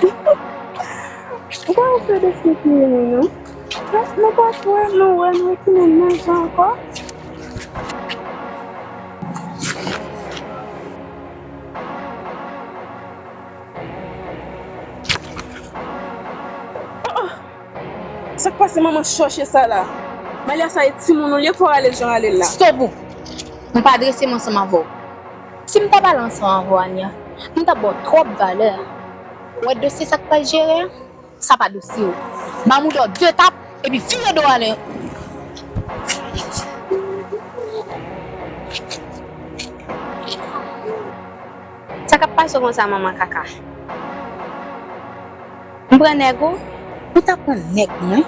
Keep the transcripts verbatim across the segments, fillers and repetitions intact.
Ou pa wè se de sou ki vini, non? Nou pa t wè, nou wè, nou retounen nan jan ankò. Sa k pase manman chòche sa la? Malia, sa e timoun ou li ye, fò w ale jan w ale l la. Stop ou! Mwen pa adrese m ansanm avè w. Si m ta pale ansanm avè w, Ania, m t ap ba w twòp valè. Ou wè dosye sa k pral jere a? Sa pa dosye w. Ban m ou do de tap, epi vire do w ale. Sa k ap pase w konsa, manman kaka? M pran nèg ou? Ou ta pran nèg mwen?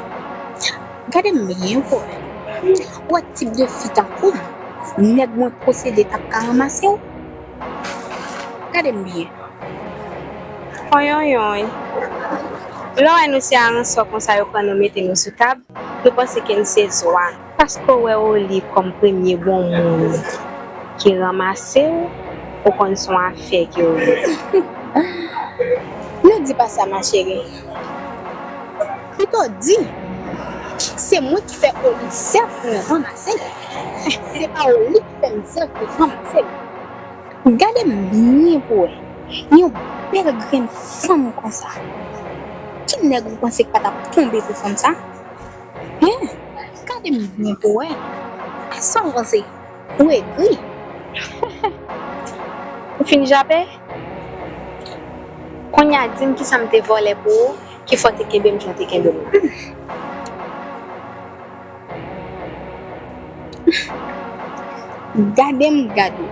Gade m byen pou wè. Ou wè tip de fi tankou m, nèg mwen posede t ap ka ranmase w? Gade m byen. Oyoyoy. Lè w wè nou se aransò konsa yo pran nou mete nou sou tab, nou panse ke n se zwa. Paske w wè Oli kòm premye bon moun ki ranmase w, ou konn se yon afè ke w ye. Nou di pa sa, ma chérie. Pito di, se mwen ki fè Oli sèf pou ranmase l. Se pa Oli ki fè m sèf pou ranmase l. Gade m byen pou wè. Yon bèl grenn fanm konsa. Ki nèg ou panse k pa t ap tonbe pou fanm sa? Hen? Gade m byen pou wè. Sa w panse? Ou egri? Ou fin jape? Kounye a, di m kisa m te vòlè pou ou, ki fè w te kenbe m jan w te kenbe m nan. Gade m gade w.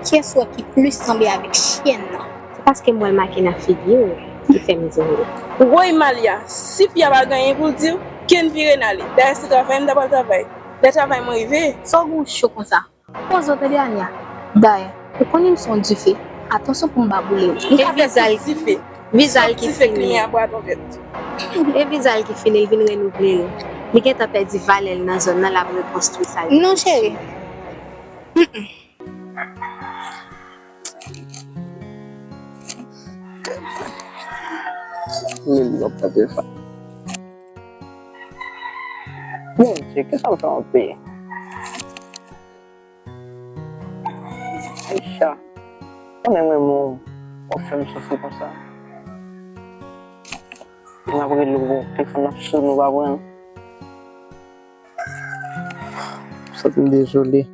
Kiyès ou wè ki plis sanble avèk chyèn nan? Se paske m wè l make nan figi w ki fè m di m li. Woy Malia, si fi a pa gen anyen pou l di w, ke n vire n ale. Dayè se travay m ta pral travay. Lè travay mwen rive. Sa w gen w cho konsa? Poze w tande Ania. Dayè, ou konnen m se yon dife. Atansyon pou m pa boule w. M ka fè tout dife. Vizaj ki fini. Sòt dife kliyan bwa tonbèt. E vizaj ki fini, l vin renouvle l. Li gentan pèdi valè l nan zòn nan, l ap rekonstwi sa. Non, cheri. Mm-mm. Lili w ap tante sa. Bondye, kisa m fè an peyi? Aisha, konnen m renmen w, w ap fè m soufri konsa. M ap rele w, telefòn nan ap sonnen, w pa pran. Santi m dezole.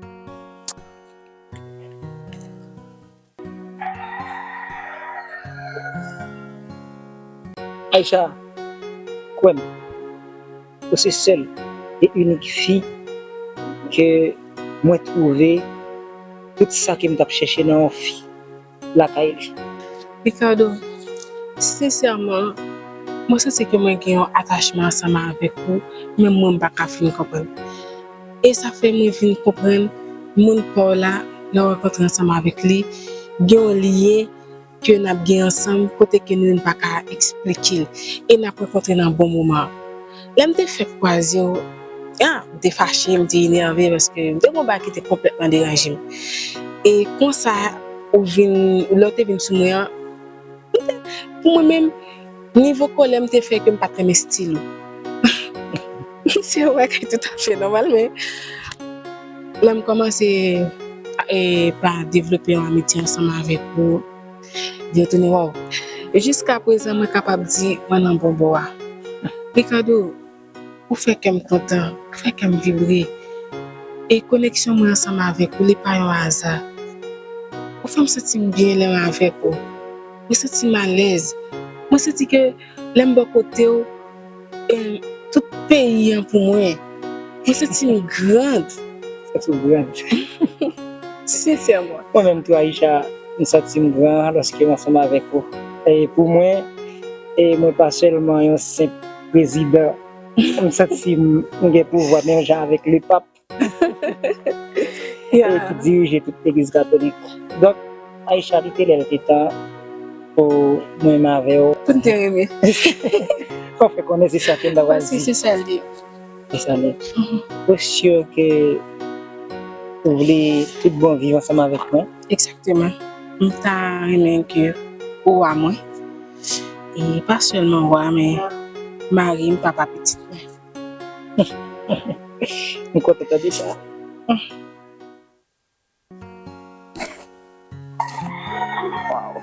Aisha, kwè m, ou se sèl e inik fi ke mwen twouve tout sa ke m t ap chèche nan yon fi lakay li. Ricardo, sensèman, mwen santi ke mwen gen yon atachman ansanm avèk ou, menm mwen m pa ka fin konprann. E sa fè mwen vin konprann moun pa w la, lè w rankontre ansanm avèk li, gen yon lyen ke n ap gen ansanm, kote ke nou menm pa ka eksplike l. E n ap rankontre nan bon moman. Lè m te fèk kwaze w, ah, m te fache, m te enève, paske m te gen yon bagay ki te konplètman deranje m. E konsa, ou vin, lè w te vin sou mwen an, m te, pou mwen menm, nivo kòlè m te fè ke m pa t renmen estil ou. Se yon bagay toutafè nòmal, men lè m kòmanse, e, pa devlope yon amitye ansanm avèk ou, vin tounen wè w. Jiska prezan, mwen kapab di mwen nan bon bò a. Ricardo, ou fè kè m kontan, ou fè kè m vibre. E koneksyon mwen ansanm avèk ou, li pa yon aza. Ou fè m santi m byen lè m avèk ou. Mwen santi m alèz. Mwen santi ke lè m bò kote w, e, tout peyi an pou mwen. Mwen santi m grand. Santi w grand. Sensèman. Mwen menm tou, Aisha, m santi m gran lòske m ansanm avèk ou. E pou mwen, e mwen pa sèlman yon senp prezidan. M santi m, m gen pouvwa menm jan avèk lepap. E ki dirije tout legliz katolik. Donk, Aisha, li te lè, li te tan pou mwen menm avè w. Pou n te renmen. Fò fè konnen se sa ke m ta pral di. Paske se sa l ye. Se sa l ye. Mhm. Ou si ke ou vle tout bon viv ansanm avèk mwen? Egzakteman. M ta renmen ke ou a mwen. E pa sèlman wa, men mari m, papa pitit mwen. M kontan tande sa. Wow.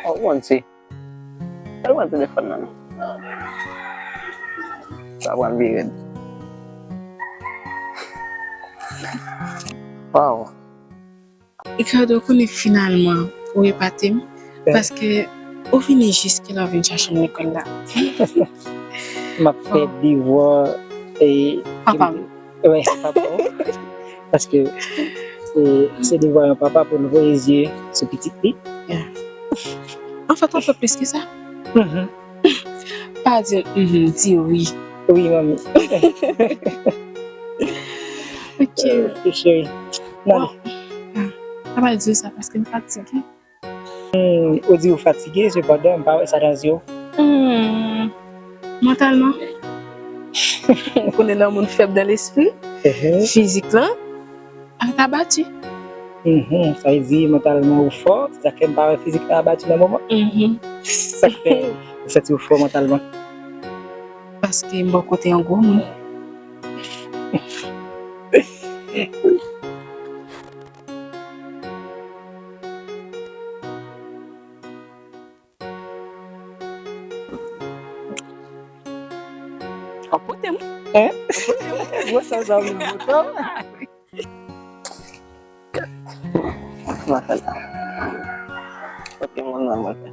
Ou konn se. Al pran telefòn nan. Sa pral pi rèd. Wow. Ricardo, konnen finalman ou epate m, paske ou vini jis kilè w vin chache m lekòl la. M ap fè devwa e Papa m. Wè, papa w. Paske e, se devwa yon papa pou l voye zye sou pitit li. Anfèt, w ap fè plis ke sa. Pa di mhm, di wi. Wi, manmi. Ok. Ok, cheri. N ale. Sa pa di sa paske m fatige. Hmm, ou di ou fatige, sepandan, m pa wè sa nan zye w. Hmm. Mantalman, ou konnen nan moun fèb nan lespri, fizik lan, al abati. Mhm, sa vle di mantalman ou fò, se sa k fè m pa wè fizik lan abati nan moman. Mhm. Sa k fè ou santi ou fò mantalman? Paske m bò kote yon gwo moun. Anpote m. Hein? Gwo sa sa vin botan. Mwen fè la. Ok, mwen nan mwen fè.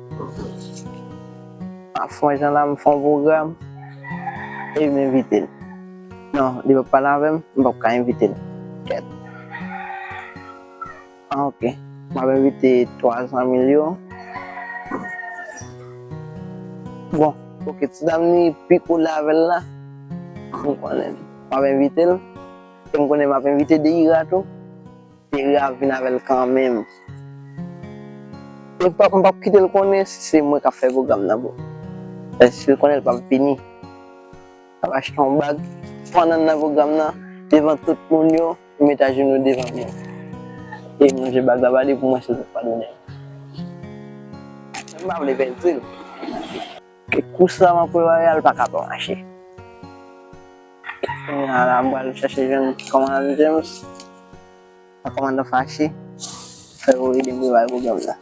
A fon jan la, m fè yon pwogram e m envite l. Non, li pa pale avè m, m p ap ka envite l. Kèt. Ah, ok. M ap envite twa zanmi l yo. Bon, ok, ti dam ni pi koule avè l la. M konnen. M ap envite l. E m konnen m ap envite Deira tou. Deira ap vin avè l kanmenm. E m p ap, m p ap kite l konnen si se mwen k ap fè pwogram nan pou. Paske si l konnen l p ap vini. L ap achte yon bag, pandan n nan pwogram nan, devan tout moun yo, li met ajenou devan m yo. E m lonje bag la ba li pou mwen si l pou padone m. M pa vle pèdi l. Ke kou sa m ap prepare a, l pa ka pa mache. Kounya la, m pral chache jwenn kòmandan James. Kòmandan Fache, fè yo ede m prepare pwogram nan.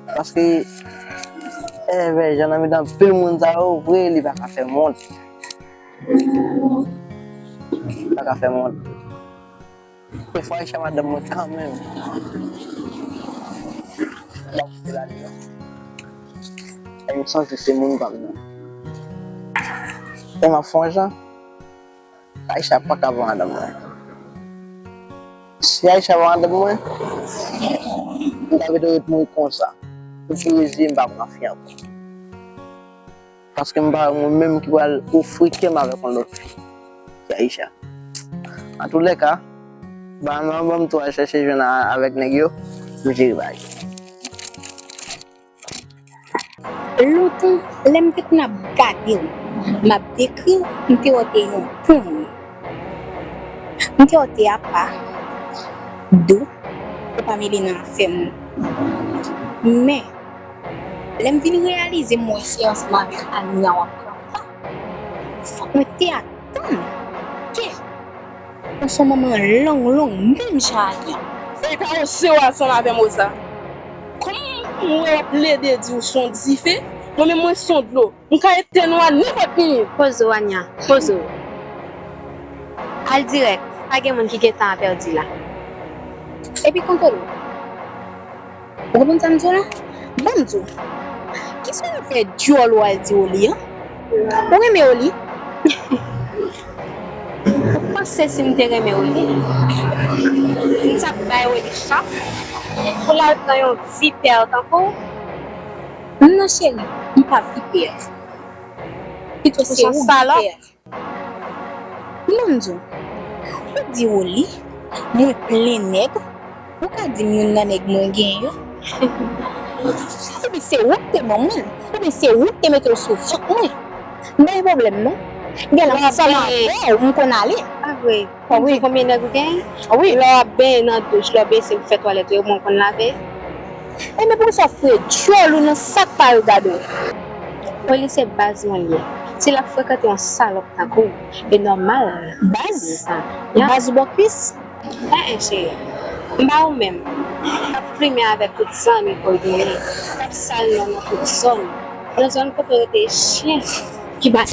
Paske, eh, jan nan mitan anpil moun sa yo, vre, li pa ka fè m wont. Li pa ka fè m wont. Defwa, Aisha madanm mwen kanmenm. L ap kite l ale non. E m santi se moun pa m nan. E m ap fè yon jan. Aisha pa ka pran madanm mwen. Si Aisha pran madanm mwen, m ta vle ret mouri konsa. Pou ki rezye m pa pran fi ankò. Paske m pa wè mwen menm ki pral ofri kè m avèk yon lòt fi. Se Aisha. Antoulèka, ban m, ban m tou al chèche jwenn a, avèk nèg yo, m jere bagay. Lontan, lè m te konn ap gade w, m ap dekri w, m te wè w te yon bon moun. M te wè w te apa, dou, ou pa mele nan afè moun. Men, lè m vin reyalize m wè se ansanm avèk Ania w ap pran pa, fòk mwen te atann ke ou se yon manman long long menm jan ak li. Ey, pa oze w ansanm avè m, Rosa. Kòman m wè w ap plede di w se yon dife, mwen menm mwen se yon dlo. M ka etèn ou a nenpòt minit. Poze w, Ania, poze w. Al dirèk, pa gen moun ki gentan ap pèdi la. Epi kontwole w. Ou konprann sa m di w la? Ban m di w. Kisa w fè dyòl ou al di Oli an? Ou renmen Oli? Ou panse si m te renmen Oli, m t ap bay Oli chans pou l al pran yon vipè tankou w? Non cheri, m pa vipè. Pito se ou vipè. Ban m di w, ou di Oli, mwen plen nèg, ou ka di m youn nan nèg mwen gen yo? Ebyen se ou k te ban mwen l, oubyen se ou k te mete l sou vant mwen? M pa gen pwoblèm non. Gen lè m ansanm avè w, m konn ale. A vre? Wi. Ou di konbyen nèg ou gen? Wi. Lè w ap benyen nan douch, lè w benyen se pou fè twalèt ou, ou konn lave? Ebyen poukisa w fre djòl ou nan sa k pa regade w? Oli se baz mwen li ye. Si l ap frekante yon salòp tankou w, e nòmal. Baz? Baz ou bò kwis? En en cheri, m pa ou menm k ap plimen avèk tout zanmi ke w genyen, k ap sal non nan tout zòn, nan zòn kote w rete e chen ki ba